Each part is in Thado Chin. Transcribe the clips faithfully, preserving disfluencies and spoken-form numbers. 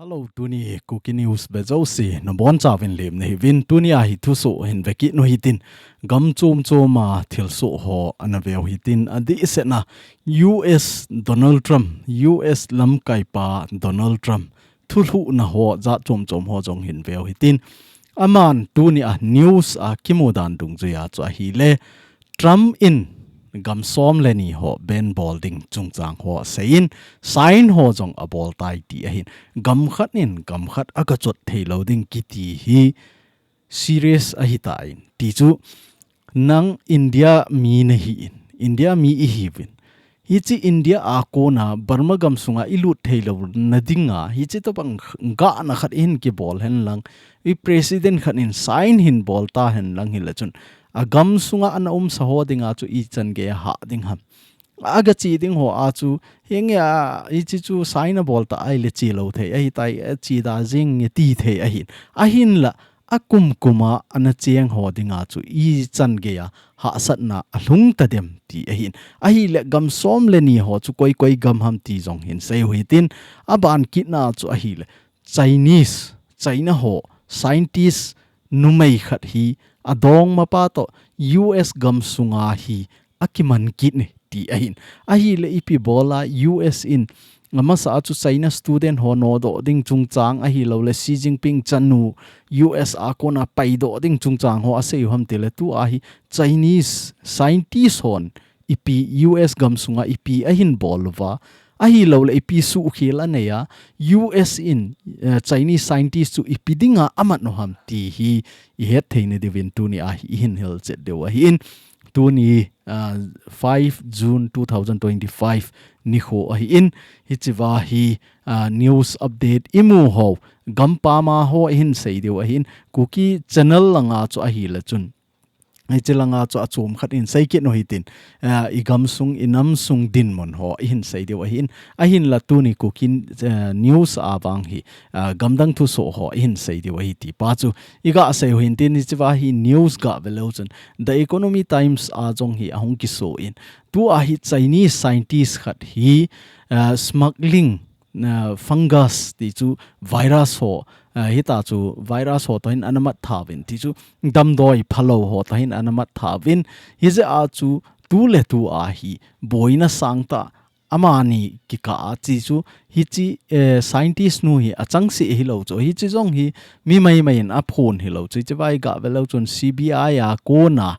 Hello, tuni Kuki News vejouse nabonchauvin lemna hiuvin, tuni a hi thusoh hin vekit nu hitin, gam chom chom a thilsoh ho ana veu hitin, adehsetna U S Donald Trump, U S lamkaipa Donald Trump thulhuhna ho jat chom chom ho jong hin veu hitin, aman tuni a news a kimu dan dungjuia chu ahile, Trump in gam som le ni ho ban bol ding chungchang ho aseiyin, sign ho jong abol tai ti ahin, gam khat in gam khat aga chot thei lou ding kiti hi serious ahitan, ti chu nang India mi nahin, India mi ihiuvin, hiche India a kona Burma gam sunga ilut thei louna dinga hiche tobang gahna khat ihin kibol henlang, i president khat in sign hin bol ta henlang hile chun, agam sunga ana umsa ho dinga chu ichan gei a hah ding ham? Aga che ding ho a chu, henge a, hiche chu sign abol ta ahile che lou thei ahitai, ache da jeng nge ti thei ahin. Ahinla, akum kum a ana cheng ho dinga chu ichan gei a hahsatna alhung tadem ti ahin. Ahile gam som le ni ho chu koi koi gam ham ti jong hin seiu hitin, aban kitna chu ahile, Chinese, China ho scientist numei khat hi adongmapa toh U S gam sunga hi akiman kit e ti ahin. Ahile ipi bola U S in amasa a chu China student ho nodoh ding chungchang ahilouleh Xi Jinping chanu U S a kona paidoh ding chungchang ho aseiu ham tile, tua hi Chinese scientist hon ipi U S gam sunga ipi ahin bol uva, ahilouleh ipi suhkhel anei a, U S in, eh, Chinese scientist chu ipi dinga amat u ham ti hi ihet theina diuvin tuni a hi ihin hilchet diu ahin. Tuni, ah, five June two thousand twenty-five nikho ahin, hichea hi, ah, news update imu ho, gampam a ho ihin sei diu ahin, Kuki channel langa chu ahile chun, hiche langa chu achom khat in sei kit u hitin, ah, igam sung, inam sung dinmun ho ihin sei diu ahin, ahinla tuni Kuki, eh, news a vang hi, ah, gamdang thusoh ho ihin sei diu ahi ti pa chu iga sei u hitin, hichea hi news ga ve leu chun The Economy Times a jong hi ahung kiso in, tua hi Chinese scientist khat hi, ah, smuggling, ah, fungus ti chu virus ho, ah, hita chu virus ho toh hin ana mat thauvin ti chu damdoi phalou ho toh hin ana mat thauvin, hijeh a chu tuletu a hi boina sangtah amani kikah a ti chu hiche, eh, scientist nu hi achangseh hilou chu, hiche jong hi mi maimai in aphon hilou chu, hichea hi ga ve leu chun C B I a kona,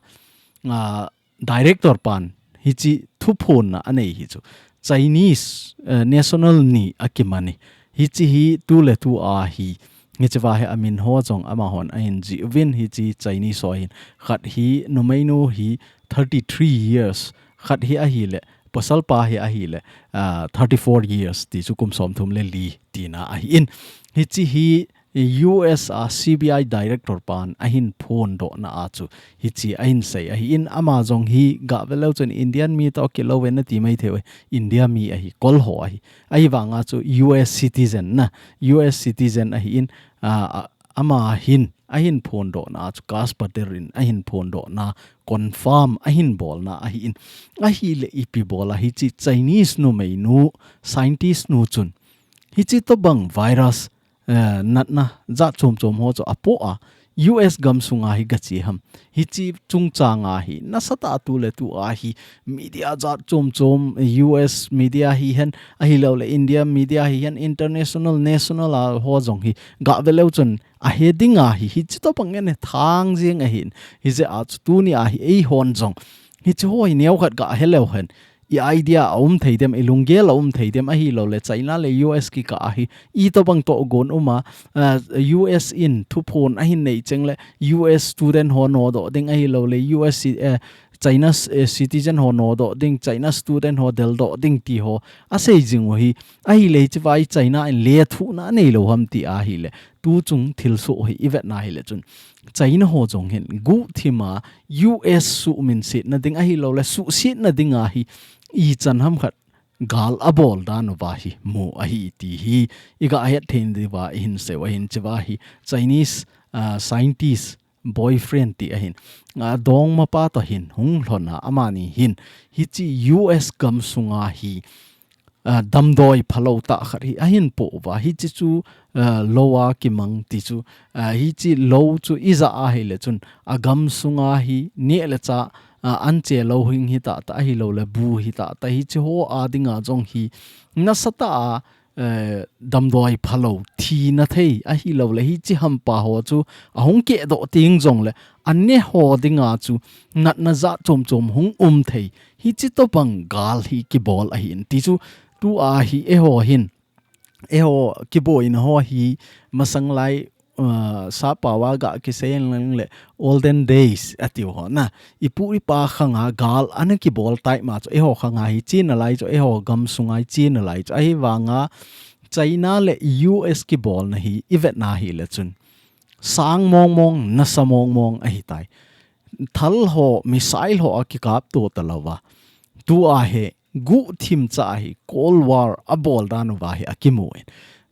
ah, director pan hiche thuphonna anei hi chu Chinese, eh, national ni akiman e. Hiche hi tuletu a hi, hichea hi amin ho jong amahon ahin jih uvin, hiche Chinese ho hin, khat hi numeinu hi thirty-three years, khat hi ahile, pasal pa hi ahile, ah, thirty-four years ti chu kum somthum le li tina ahin. Hiche hi U S a C B I director pan ahin phondohna a chu hiche ahin sei ahin, ama jong hi ga ve leu chun Indian mi toh kilou ve nati mai thei uve, India mi ahi, kol ho ahi. Ahivanga chu U S citizen na, U S citizen ahin, ah, ah, ama hin, ahin phondohna a chu Kash Patel in ahin phondohna, confirm ahin bolna ahin. Ahile ipi bola hiche Chinese numeinu, scientist nu chun hiche tobang virus, eh, natna jat chom chom ho chu apoh a, U S gam sunga hi gache ham? Hiche chungchang a hi nasatah a tuletu a hi media jat chom chom, U S media hihen, ahilouleh India media hihen, international, national a ho jong hi ga ve leu chun ahe ding ahi, hiche tobang in athang jeng ahin. Hijeh a chu tuni a hi eihon jong hiche ho hi neokhat ga he leu hen, i idea aum thei dem, i lunggel aum thei dem, ahilouleh China le U S kikah a hi itobang tohgon um a, ah, U S in thuphon ahin nei cheng le U S student ho nodoh ding, ahilouleh U S ci-, eh, China, eh, citizen ho nodoh ding, China student ho deldoh ding ti ho asei jing u hi, ahile hichea hi China in lethuhna anei lou ham ti ahile, tuchung thilsoh hi ivetna hile chun China ho jong hin guhthim a U S suhminsetna ding ahilouleh suhsetna dinga hi ichan ham khat gal abol dan uva hi mu ahi ti hi iga het theina diuva ihin sei u ahin, hichea hi Chinese, ah, scientist boyfriend ti ahin, ah, dongmapa toh hin hung lhon a, amani hin hiche U S gam sunga hi ah, damdoi phalou tah khat hi ahin poh uva. Hichi chu, ah, lou a kimang ti chu, ah, hichi lou chu ija ahile chun agam sunga hi neh le chah, ah, anche lou hing hita tah ahilouleh bu hita tah hichi ho a dinga jong hi nasatah a, eh, damdoi phalou thina thei ahilouleh hichi hampa ho chu ahung kehdoh teng jongle ane ho dinga chu natna jat chom chom hung um thei. Hichi tobang gal hi kibol ahin ti chu tua hi eiho hin, eiho kiboina ho hi masang lai, uh, sappao a ga kisei leng le olden days atiu ho na. Ipu ipa khanga gal ana kibol tai ma chu eiho khanga hi chena lai chu eiho gam sunga hi chena lai chu. Ahivanga China le U S kibolna hi ivet na hile chun sang mong mong, nasa mong mong ahitai. Thal ho, missile ho akikap to talouva. Tua hi guhthim cha hi Cold War abol dan uva hi akimu in.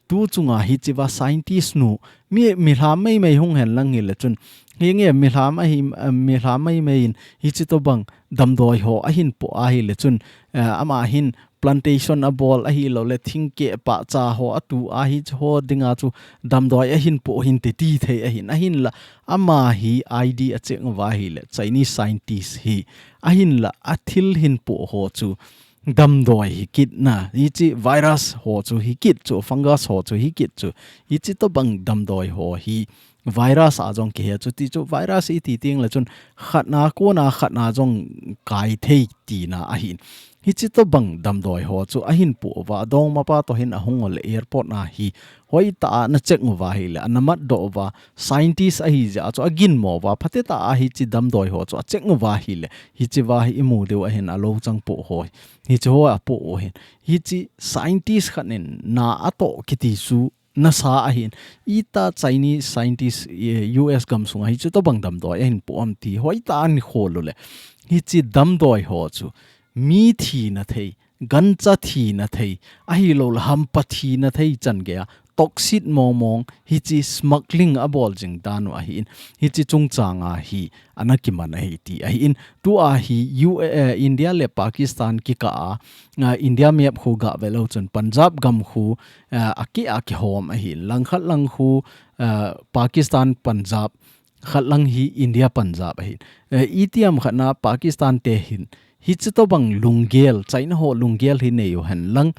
Tu chunga hichiva scientist nu mi, milham meimei hung hen lang hile chun. Hinge milham ahi, milham meimei in hichi tobang damdoi ho ahin poh ahile chun, eh, ama hin plantation abol ahilouleh thingkeh pahcha ho atu ahi ho dinga chu damdoi ahin poh hinte ti thei ahin. Ahinla ama hi I D a check uva ahile Chinese scientist hi ahinla athil hin poh ho chu damdoi hi kit na. Hichi virus ho chu hi kit chu, fungus ho chu hi kit chu. Hichi tobang damdoi ho hi virus a jong kihe chu ti chu virus iti teng le chun khatna kona khatna jong kai thei tina ahin. Hichi tobang damdoi ho chu ahin poh uva, adongmapa to hin ahung u le airport na hi hoitah a ana check uva ahile, ana matdoh uva, scientist ahi jeh a chu aginmo uva, phatetah a hichi damdoi ho chu a check uva ahile, hichiva hi imu diu ahin alou chang poh ho. Hichi ho apoh u hin. Hichi scientist khat in na atoh kiti chu nasa ahin. Ita Chinese scientist, eh, U S gam sunga hichi tobang damdoi ahin poh am ti hoitah a ana khol u le. Hichi damdoi ho chu mi thina thei, gancha thina thei, ahilouleh hampa thina thei chan geiya, toxic mong mong, hichi smuggling abol jing dan u ahin, hichi chungchang a hi ana kiman ahi ti ahin, tua hi U, eh, India le Pakistan kikah a, ah, India map khu ga ve leu chun Punjab gam khu, ah, akeh a kihom ahin, langkhat lang khu, ah, Pakistan Punjab, khat lang hi India Punjab ahin. Eh, itiam khatna Pakistan te hin, hichi tobang lunggel, China ho lunggel hi nei u hen lang.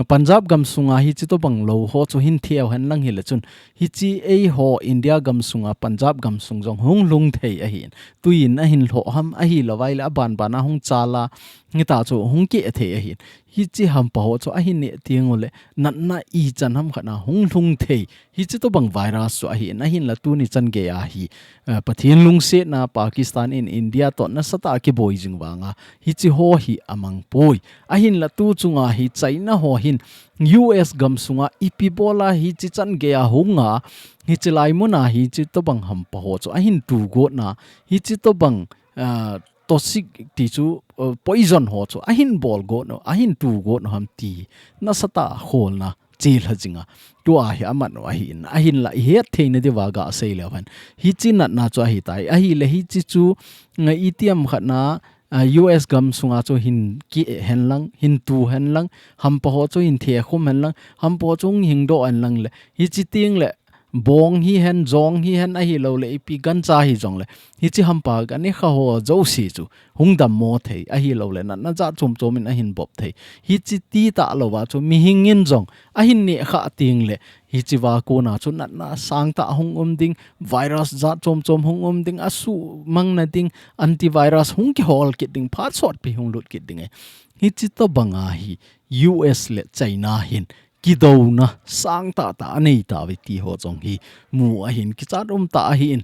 Punjab gam sunga hichi tobang lou ho chu hin theu hen lang hile chun. Hichi eiho India gam sunga Punjab gam sung jong hung lhung thei ahin. Tuin ahin lhoh ham ahilou vai le aban ban a hung chal a. Hita chu hung keh thei ahin. Hichi hampa ho chu ahin neh teng u le natna ichan ham khatna hung lhung thei. Hichi tobang virus chu ahin, ahinla tuni chan geiya hi, eh, Pathen lungsetna Pakistan in India to nasatah a kiboi jing vanga, hichi ho hi amang poi. Ahinla tu chunga hi China ho hin U S gam sunga ipi bola hichi chan geiya hunga, hichi lai muna hichi tobang hampa ho chu ahin tu got na, hichi tobang, ah, toxic ti chu, uh, poison ho chu ahin bol got u, ahin tu got u ham ti nasatah a kholna chilha jinga. Tua hi aman u ahin, ahinla ihet theina diuva ga sei leu hen. Hichi natna chu ahitai, ahile hichi chu, nga itiam khatna, ah, U S gam sunga chu hin keh hen lang, hin tu hen lang, hampa ho chu hin thekhum hen lang, hampa ho chu hung hingdoh hen lang le. Hichi teng le, bong hi hen, jong hi hen, ahilou le, ipi gancha hi jong le. Hichi hampa gancha ho jouse chu hung dammo thei, ahilou le, natna jat chom chom in ahin bop thei. Hichi ti talouva chu mihing in jong ahin neh kha teng le, hichiva kona chu natna sangtah hung um ding, virus jat chom chom hung um ding, asuhmang na ding, antivirus hung kihol kit ding, phat sotpi hung lut kit ding e. Hichi tobanga hi U S le China hin kidouna sangtah tah anei tauve ti ho jong hi mu ahin, kichat um tah ahin.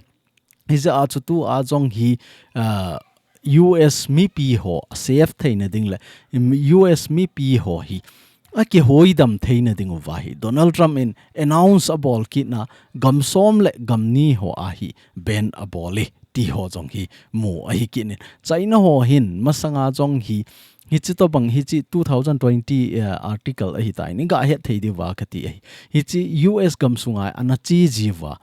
Hijeh a chu tua jong hi, ah, U S mipi ho save theina ding le, im, U S mipi ho hi akihoidam theina diuva hi Donald Trump in announce abol kit na gam som le gam ni ho a hi ban abol e ti ho jong hi mu ahi kit in. China ho hin masanga jong hi, hichi tobang hichi two thousand twenty, eh, article ahitai, nei ga het thei diuva kati ahi. Hichi U S gam sunga ana che jiuva,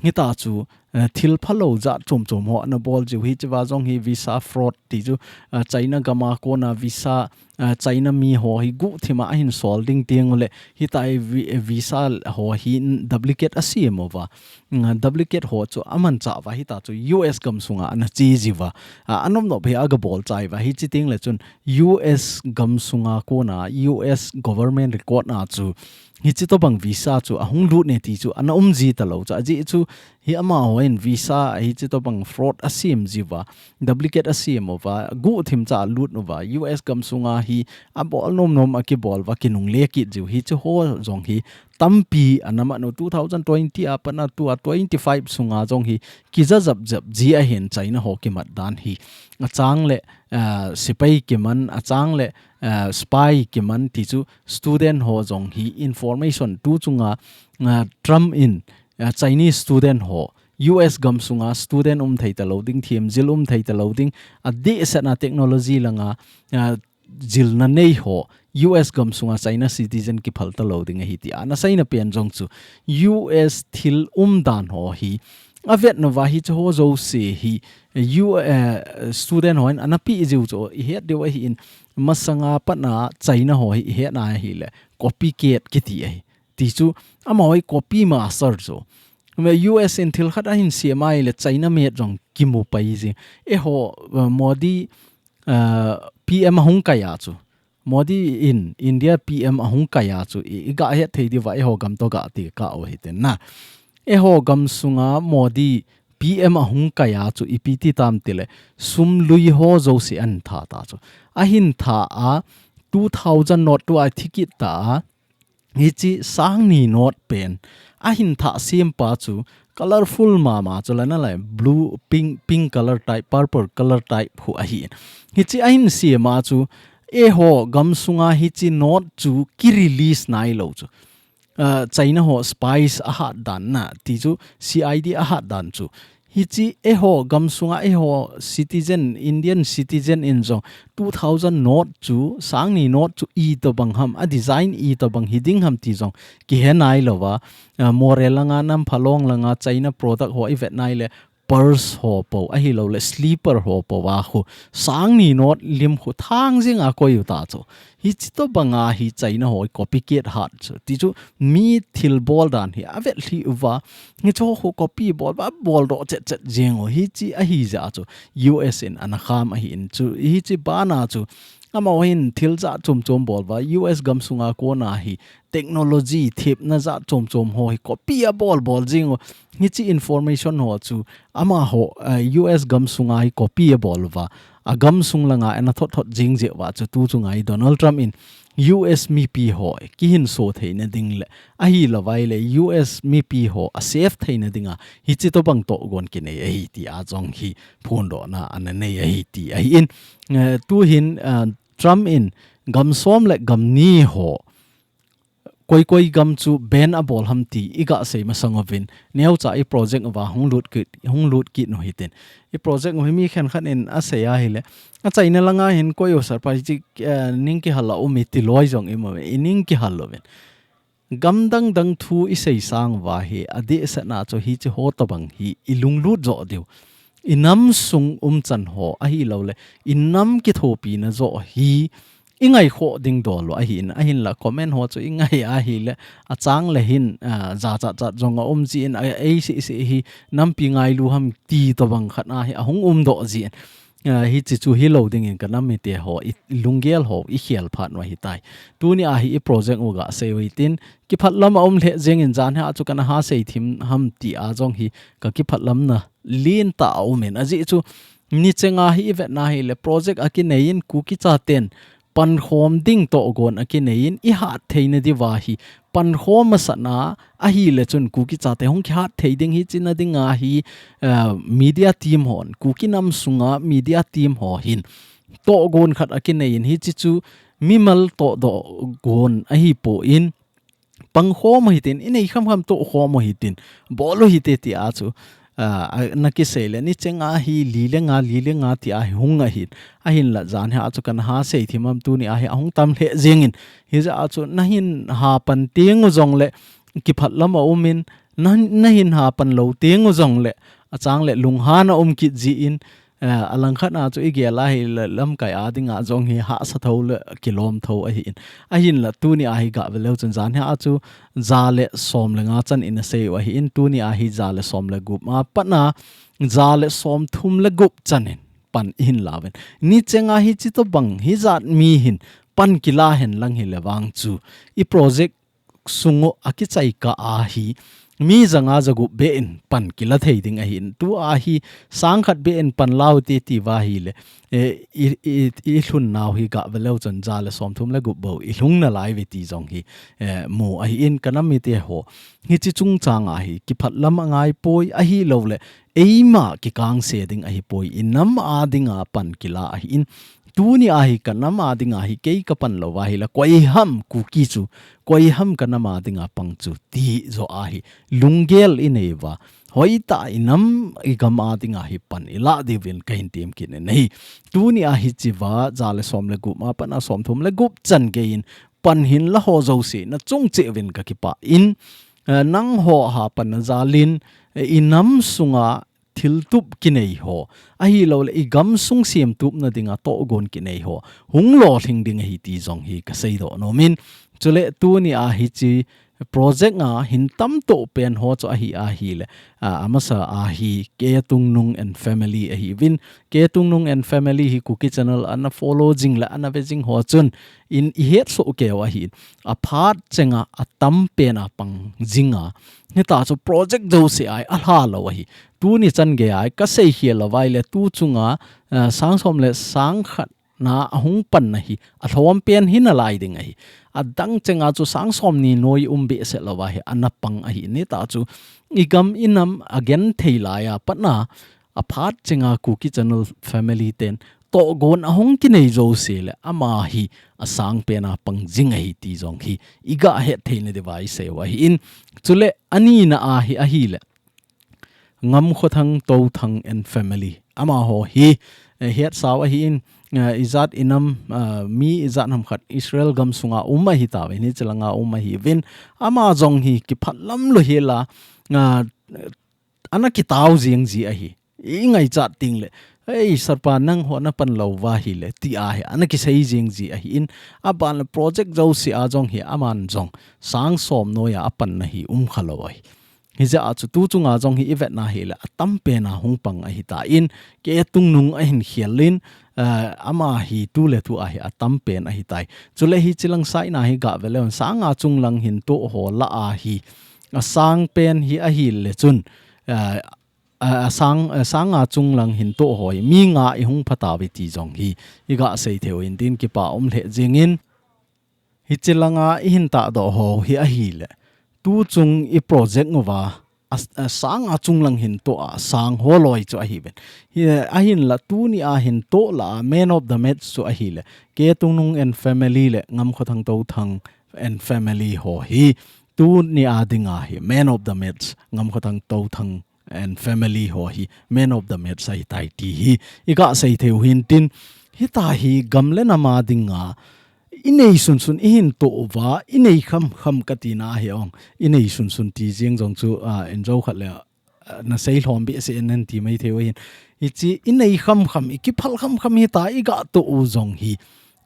hita chu, eh, thil phalou jat chom chom ho ana bol jiu hi, hichea jong hi visa fraud ti chu, eh, China gam a kona visa, eh, China mi ho hi guhthima ahin sol ding teng uleh, hita hi vi-, eh, visa ho hi duplicate asem uva. Mm, duplicate ho chu amanchah uva hita chu U S gam sunga ana che jiuva. Ah, anom nop hi aga bol chai uva. Hichi teng le chun U S gam sunga kona U S government record na chu hichi tobang visa chu ahung lut ne ti chu ana um ji talou chu. Ajeh chu hi amahon visa hichi tobang fraud asem jiuva, duplicate asem uva, guhthim cha alut uva, U S gam sunga hi abol nom nom akibol uva, kinungle kit jiu. Hichi ho jong hi tampi ana man u, two thousand twenty a pat a tua twenty-five sunga jong hi kija jap jap ji ahin China ho kimat dan hi. Achang le, ah, sepai kiman, achang le, ah, spy kiman ti chu student ho jong hi information tu chunga, ah, Trump in, ah, Chinese student ho U S gam sunga student um thei talou ding, themjil um thei talou ding, adehset na technology langa, ah, jilna nei ho U S gam sunga China citizen kiphal talou ding ahi ti ana seina pen jong chu U S thil umdan ho hi avet nauva hichi ho jouse hi U, eh, student hon ana pe jiu chu ihet diu ahin, masanga pat a China ho hi ihet na ahile copycat kiti ahi. Ti chu amaho hi copy master chu. Me U S in thil khat ahin sem ahile China met jong kimu pai ji. Eiho, eh, Modi, eh, P M ahung kai a chu. Modi in India P M ahung kai a chu. I, iga het thei diuva eiho gam toh ga ti kah u hite na. Eiho gam sunga Modi P M ahung kai a chu ipi ti tam tile sum lui ho jouse ahin tha ta chu. Ahin tha a two thousand note tua athi kit ta a, hichi sang ni note pen ahin tha sem pa chu colorful mama chu lana lai blue, pink, pink color type, purple color type hu ahi. Hichi ahin sem a chu eiho gam sunga hichi note chu ki release nailou chu. Ah, China ho spies ahat dan na ti chu C I D ahat dan chu. Hichi eiho gam sunga eiho citizen, Indian citizen in jong two thousand note chu, sang ni note chu itobang ham, a design itobang hi ding ham ti jong kihe nailouva. Ah, Moreh langa, Namphalong langa China product ho ivet naile purse ho po, ahilou le slipper ho po a khu sang ni note lim khu thang jing a koi u ta chu. Hichi tobanga hi China ho copycat hat chu. Ti chu mi thil bol dan hi avet lhi uva. Hichi ho khu copy bol uva, bol doh chet chet jing u. Hichi ahi jeh chu U S in ana kham ahin chu. Hichi bana chu amaho hin thil jat chom chom bol uva. U S gam sunga kona hi technology thepna jat chom chom ho hi copy abol bol jing u. Hichi information ho chu amaho, eh, U S gam sunga hi copy abol uva. A gam sung langa ana thot thot jing jeh uva chu tu chunga hi Donald Trump in U S mipi ho kihinso theina ding le ahilou vai le U S mipi ho a save theina dinga hichi tobang tohgon kinei ahi ti a jong hi phondohna ana nei ahi ti ahin, eh, tu hin, eh, Trump in gam som le gam ni ho koi koi gam chu ban abol ham ti iga sei masang uvin, neocha i project uva hung lut kit, hung lut kit u hitin. I project u hi mi khenkhat in asei ahile, a China langa hin koi u surprise chi, eh, ning kihal a um i ti loi jong i um e, i ning kihal uvin. Gam dang dang thu i sei sang uva hi, adehset na chu hichi ho tobang hi i lunglut jo diu. I nam sung umchan ho ahilou le, i nam kithopina jo hi i ngaikhoh ding dol u ahin, ahinla comment ho chu i ngai ahile, achang le hin, ah, jachat chat jong aum jin, a, ei seh seh hi nampi ngailu ham ti tobang khat a hi ahung um doh jin. Ah, hichi chu hilou dingin ka nam mite ho, i lunggel ho i khel phat u ahitai. Tuni a hi i project u ga sei u hitin, kiphatlam aum lheh jengin jan hi a chu kana ha sei thim ham ti a jong hi ka kiphatlamna lentah aum in. Ajeh chu, nicheng a hi i vet na hile project akinei in Kuki chaten pankhom ding tohgon akinei in i hat theina diuva hi pankhom masat na ahile chun Kuki chate hung kihat thei ding hichi na dinga hi, eh, media team hon, Kuki nam sunga media team ho hin tohgon khat akinei in hichi chu mimal tohdoh gon ahipon, pangkhom u hitin, i nei kham kham tohkhom u hitin, bol u hite ti a chu, ah, a, na kisei le, nicheng a hi li le nga, li le nga ti a hi hung ahin, ahinla jan hi a chu kana ha sei thim ham tuni a hi ahung tam lheh jengin, hijeh a chu na hin ha pan teng u jong le, kiphat lam a um in, na, na hin ha pan lo teng u jong le, a chang le lunghan a um kit ji in, eh, a langkhat a chu i gel a hi le lamkai a ding a jong hi hahsa tho le kilom tho ahi in. Ahin la tuni a hi ga ve leu chun jan hi a chu ja le som le nga chan in a sei u ahi in, tuni a hi ja le som le gup a pat na ja le som thum le gup chan in pan i hin la ven. Ni cheng a hi chi to bang hi jat mi hin pan kila hen lang hi le vang chu i project sung u a kichai ka a hi mi ja nga ja gup be in pan kila thei ding ahi in. Tu a hi sang khat be in pan lau te ti va hi le, eh, i, i, i hlun nau hi ga ve leu chun ja le som thum le gup bo i hlung na lai ve ti jong hi, eh, mu ahi in ka nam mi te ho. Hi chi chung chang a hi kiphat lam a ngai poi ahi lo le, eima kikang se ding ahi poi, i nam a ding a pan kila ahi in. Tuni a hi ka nam a ding a hi kei ka pan lo va hi la, koi ham Kuki chu, koi ham ka nam a ding a pang chu ti zo a hi lunggel i nei va. Hoi ta i nam i gam a ding a hi pan i la di vin ka hin tim kin nei. Tuni a hi chi va ja le som le gup a pat na som thum le gup chan ge in pan hin la ho zo si na chung che vin ka kipa in. Eh, nang ho ha pan na ja lin, eh, i nam sunga thil tup kinei ho, ahi lo le i gam sung siam tup na ding a to gon kinei ho hung lo thing ding ahi ti jong hi ka sei do no min. Chule tuni a hi chi project a hin tam to pen ho chu ahi ahi le, a, a masa a hi Ketungnung and family ahi vin. Ketungnung and family hi Kuki channel ana follow jing le ana ve jing ho chun in i het so keu ahi in. A phat cheng a a tam pen a pang jing a. Hi ta chu project zo se ai a hla lo ahi. Tuni chan ge ai ka sei hi lo vai le tu chunga, a, sang som le sang khat na a hung pan na hi a hlom pen hi na lai ding ahi. A dang cheng a chu sang som ni noi um be se lo va hi ana pang ahi ni ta chu i gam i nam a gen thei lai a pat na a phat cheng a Kuki channel family ten to gon a hung kinei zo se le ama hi a sang pen a pang jing ahi ti jong hi i ga het thei na di vai se va hi in. Chule ani na a hi ahi le. Ngamkhothang Tothang and family. Ama ho hi, eh, hiat sao ahi in, eh, ijat inam, eh, mi ijat ham khat Israel gam sunga um ahi ta ve, ni chilanga um ahi vin. Ama jong hi kiphat lam lo hi la, eh, ana kitau jing ji ahi. I ngai chat ting le, "Ei, Sarpa nang ho na pan lo va hi le," ti a hi, ana kisei jing ji ahi in. A ban le project zo si a jong hi, aman jong, sang som noi a pan na hi um kha lo ahi. Hi ja a chu tu chunga jong hi i vet na hi le a tam pen a hung pang ahi ta in, Ketungnung a hin khial in, eh, ama hi tu le tu a hi a tam pen ahi tai. Chule hi chilang sai na hi ga ve le on sang a chung lang hin to ho la a hi a sang pen hi ahi le chun, eh, a, a sang, a sang a chung lang hin to ho hi mi nga i hung pha ta ve ti jong hi i ga sei theu in tin kipa um le jing in. Hi chilanga i hin ta do ho hi ahi le. Tu chung i project ngo va, a, a sang a chung lang hin to a sang ho loi chu ahi ven. Hi, ahin la tuni a hin to la man of the match chu ahi le. Ketungnung and family le Ngamkhothang Tothang and family ho hi. Tuni a ding a hi man of the match Ngamkhothang Tothang and family ho hi man of the match ahi tai ti hi i ga sei theu hin tin, hi ta hi gam le nam a ding a i nei sun sun i hin to va, i nei kham kham ka ti na hi ong, i nei sun sun ti jing jong chu, a, in jo khat le, a, na sei hlom be se in nan ti mai theu hin. Hi chi i nei kham kham, i kiphal kham kham hi ta i ga to u jong hi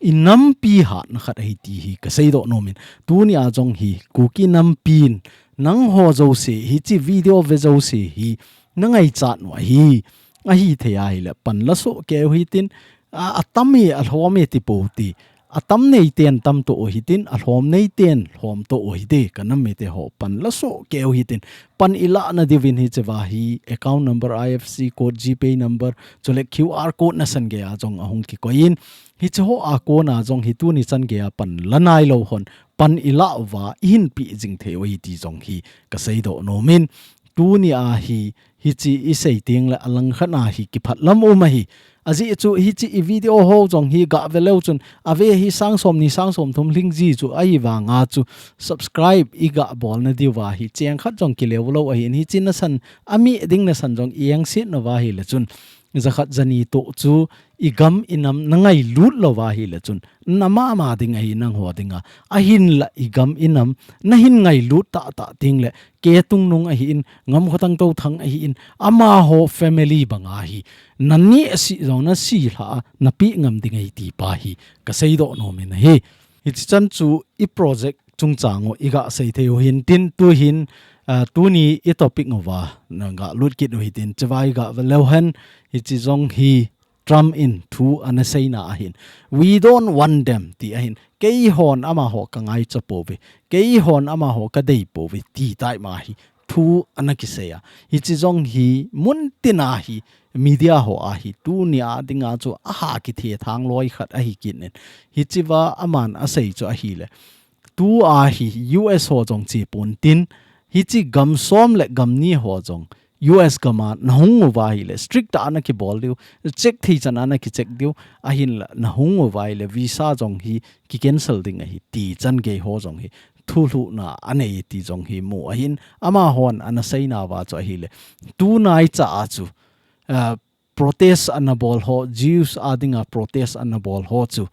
i nampi hatna khat ahi ti hi ka sei do nom in. Tuni a jong hi Kuki nampi in nang ho zo se hi chi video ve zo se hi na ngai chat no ahi. Ahi thei ahi le pan la so keu hi tin a, a tam hi a hlom hi ti po ti. A tam nei ten tam to u hi tin, a hlom nei ten hlom to u hi ti. Ka nam mi te ho pan la so keu hi tin. Pan i la na di vin hi che va hi account number, I F S C code, GPay number, chule Q R code na san ge a jong a hung ki koi in. Hi che ho a kona jong hi tuni chan ge a pan la nai lo hon pan i la va i hin pi jing thei u hi ti jong hi ka sei do nom in. Tuni a hi, hi chi i sei ting le a lang khat na hi kiphat lam um ahi. A ji chu hi chi i video ho jong hi ga ve leu chun a ve hi sang som ni sang som thum hling ji chu ahi vang a chu subscribe i ga bol na di va hi cheng khat jong ki leu lo ahi. Hi chi na san a mi ding na san jong i ang sit na va hi le chun jakhat jani toh chu igam inam nangailut lou va ahile chun, namama ding ahi nangho dinga. Ahinla igam inam nahin ngailut tahtah tengle, kei tungnung ahin, Ngamkhothang Touthang ahin, amaho family banga hi, naneh sih jong nasih lha a, napeh ngam ding ahi ti pa hi, kaseidoh nom in ahi. Hichi chan chu i project chungchang u iga sei thei u hintin tuhin, ah, tuni i topic uva nanga lut kit u hitin, chevai ga veleu hen, hichi jong hi Trump in thu ana seina ahin. "We don't want them," ti ahin. "Keihon amaho kangaicha pouve. Keihon amaho kadei pouve," ti tai ma hi thu ana kisei a. Hichi jong hi muntina hi media ho ahi tunia dinga chu aha kithethang loi khat ahi kit in. Hichiva aman asei chu ahile. Tua hi U S ho jong chepon tin, hichi gam som le gam ni ho jong U S gam a nahung uva ahile, strict a nakibol diu, check thei chan a nakicheck diu, ahinla nahung uva ahile, visa jong hi kicancel ding ahi ti chan gei ho jong hi thulhuhna anei ti jong hi mu ahin, amahon ana seina uva chu ahile. Tunai cha a chu, ah, protest ana bol ho, Jews a dinga protest ana bol ho chu,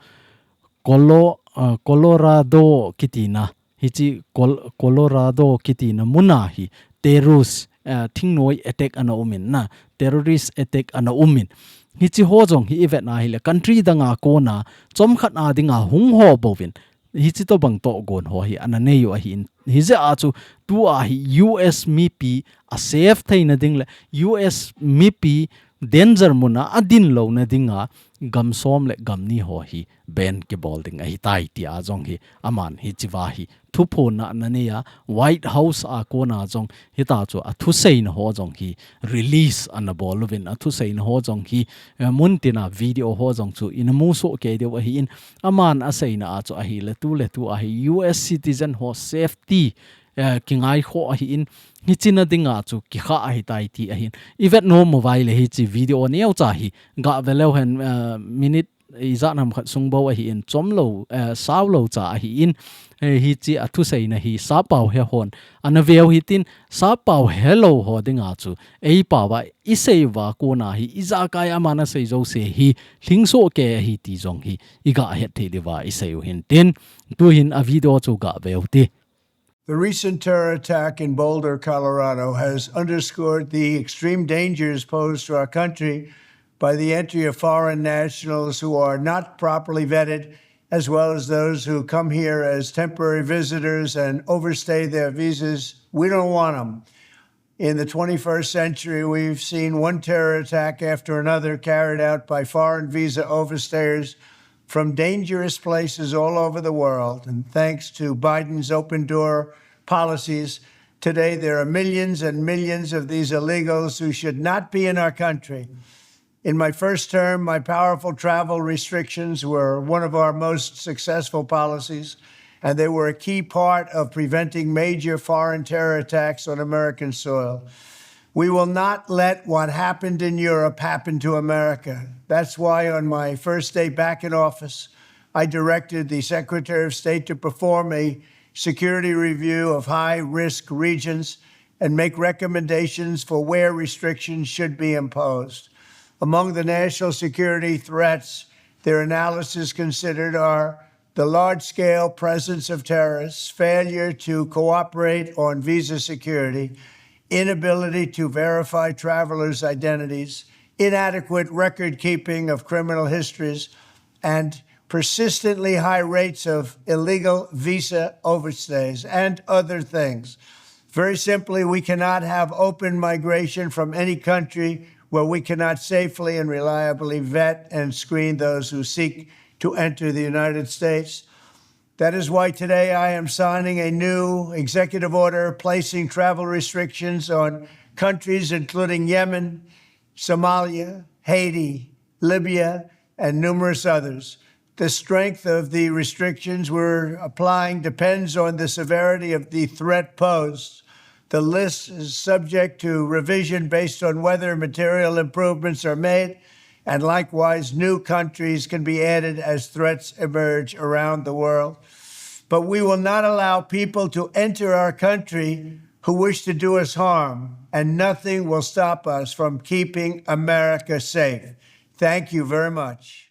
Colo-, ah, Colorado kitina, hichi Col-, Colorado kitina muna hi terrorist, ah, thingnoi attack ana umin na, terrorist attack ana umin. Hichi ho jong hi ivet na hile, country danga kona, chomkhat a dinga hung ho bouvin, hichi tobang togon ho hi ana nei u ahin. Hijeh a chu tua hi U S mipi a safe theina ding le U S mipi danger muna adin louna dinga gam som le gam ni ho hi ban kibol ding ahitai tia jong hi aman hichiva hi thuphonna ana nei a, White House a kona jong hita chu athuseina ho jong hi release ana bol uvin, athuseina ho jong hi, eh, muntina video ho jong chu ina musoh kei diu ahin, aman aseina a chu ahile tu le tu ahi U S citizen ho safety, eh, kingaikhoh ahin, hichina dinga chu kikha ahitai ti ahin. Ivet nom uva ahile hichi video neocha hi ga veleu hen, eh, minute ijat ham khat sung bou ahin, chomlou, eh, saulou cha ahin, eh, hichi athuseina hi sappao he hon ana veu hitin, sappao helou ho dinga chu eipao va isei uva kona hi ijakai aman asei jouse hi lhingsoh kei ahi ti jong hi iga het thei diuva isei u hintin, tuhin a video chu ga veu te. The recent terror attack in Boulder, Colorado, has underscored the extreme dangers posed to our country by the entry of foreign nationals who are not properly vetted, as well as those who come here as temporary visitors and overstay their visas. We don't want them. In the twenty-first century, we've seen one terror attack after another carried out by foreign visa overstayers from dangerous places all over the world. And thanks to Biden's open door policies, today there are millions and millions of these illegals who should not be in our country. In my first term, my powerful travel restrictions were one of our most successful policies, and they were a key part of preventing major foreign terror attacks on American soil. We will not let what happened in Europe happen to America. That's why, on my first day back in office, I directed the Secretary of State to perform a security review of high risk regions and make recommendations for where restrictions should be imposed. Among the national security threats their analysis considered are the large scale presence of terrorists, failure to cooperate on visa security, inability to verify travelers' identities, inadequate record keeping of criminal histories, and persistently high rates of illegal visa overstays, and other things. Very simply, we cannot have open migration from any country where we cannot safely and reliably vet and screen those who seek to enter the United States. That is why today I am signing a new executive order placing travel restrictions on countries including Yemen, Somalia, Haiti, Libya, and numerous others. The strength of the restrictions we're applying depends on the severity of the threat posed. The list is subject to revision based on whether material improvements are made, and likewise, new countries can be added as threats emerge around the world. But we will not allow people to enter our country who wish to do us harm, and nothing will stop us from keeping America safe. Thank you very much.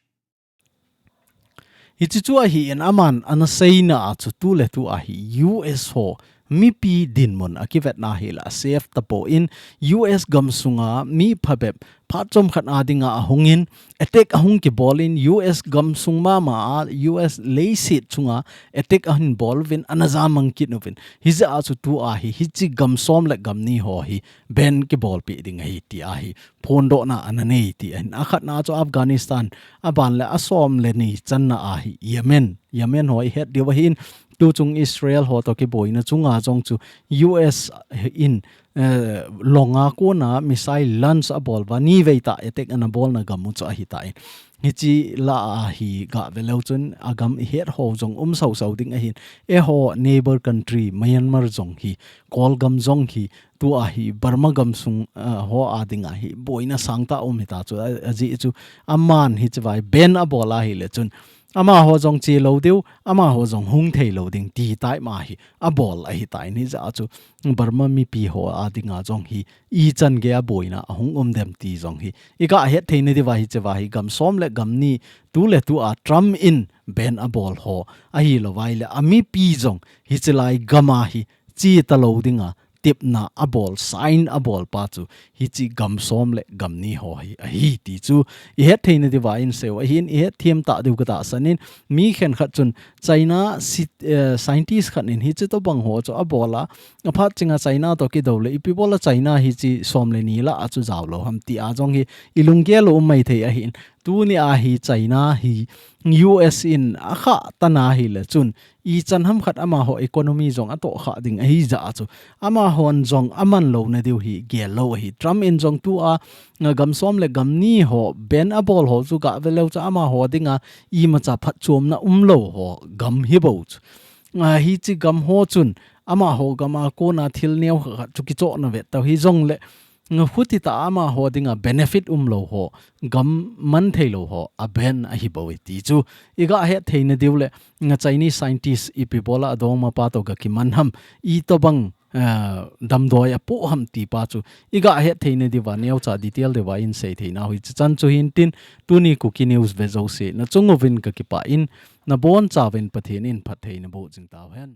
Hichi chu ahi in aman ana seina a chu tu le tu ahi U S ho mipi dinmun a kivetna hi la safe tapon U S gamsunga mi phabep phat chom khat a dinga ahung in attack ahung kibol in U S gamsung mama a U S leiset chunga attack ahin bol uvin ana jamang kit uvin. Hijeh a chu tu ahi hichi gam som le gam ni ho hi ban kibolpi ding ahi ti ahi phondohna ana nei ti ahin. Akhatna chu Afghanistan, aban le asom le ni channa ahi Yemen. Yemen ho i het diu ahin, tu chung Israel ho to kiboina chunga jong chu U S in, eh, longa kona missile launch abol uva ni vei tah attack ana bolna gam u chu ahi tan. Hichi la ahi ga ve leu chun agam i het ho jong um sau sau ding ahin. Eiho neighbor country Myanmar jong hi, Kol gam jong hi, tu ahi Burma gamsung, ah, ho a dinga hi boina sangtah um hita chu a, ajeh chu aman hichi vai ban abol ahi le chun amaho jong che lou diu, amaho jong hung thei lou ding ti tai ma hi abol ahi tan hijeh a chu Burma mipi ho a dinga jong hi ichan gei a boina ahung um dem ti jong hi i ga het theina diuva hichi vai hi gam som le gam ni tu le tu a Trump in ban abol ho ahi lou vai le a mipi jong hichi lai gam a hi che ta lou dinga tepna abol, sign abol pa chu hichi gam som le gam ni ho hi ahi ti chu i het theina diuva in sei u ahin, i het them ta diu ka tahsan in mi khenkhat chun China si-, eh, scientist khat in hichi tobang ho chu abol a, aphat chinga China to kidou le ipi bol a China hichi som le ni la a chu jao lou ham ti a jong hi i lunggel u um mai thei ahin, tuni a hi China hi U S in akhah tan ahi le chun ichan ham khat amaho economy jong atoh kha ding ahi jeh a chu amahon jong aman louna diu hi gel lou ahi. Trump in jong tu a, nga gam som le gam ni ho ban abol ho chu ga ve leu chu amaho dinga imacha phatchomna um lou ho gam hi bou chu. Nga hichi gam ho chun amaho gam a kona thil neo khat chu kichohna ve tau hi jong le nga huti ta amaho dinga benefit um lou ho, gam man thei lou ho a ban ahi bou e ti chu i ga het theina diu le nga Chinese scientist ipi bol a adongma pa to ga kiman ham, i tobang, eh, damdoi apoh ham ti pa chu i ga het theina diuva neocha detail diuva in sei theina u hichi chan chu hin tin tuni Kuki News ve jouse na chung uvin ka kipah in na bonchauvin Pathen in phattheina boh jing tau hen.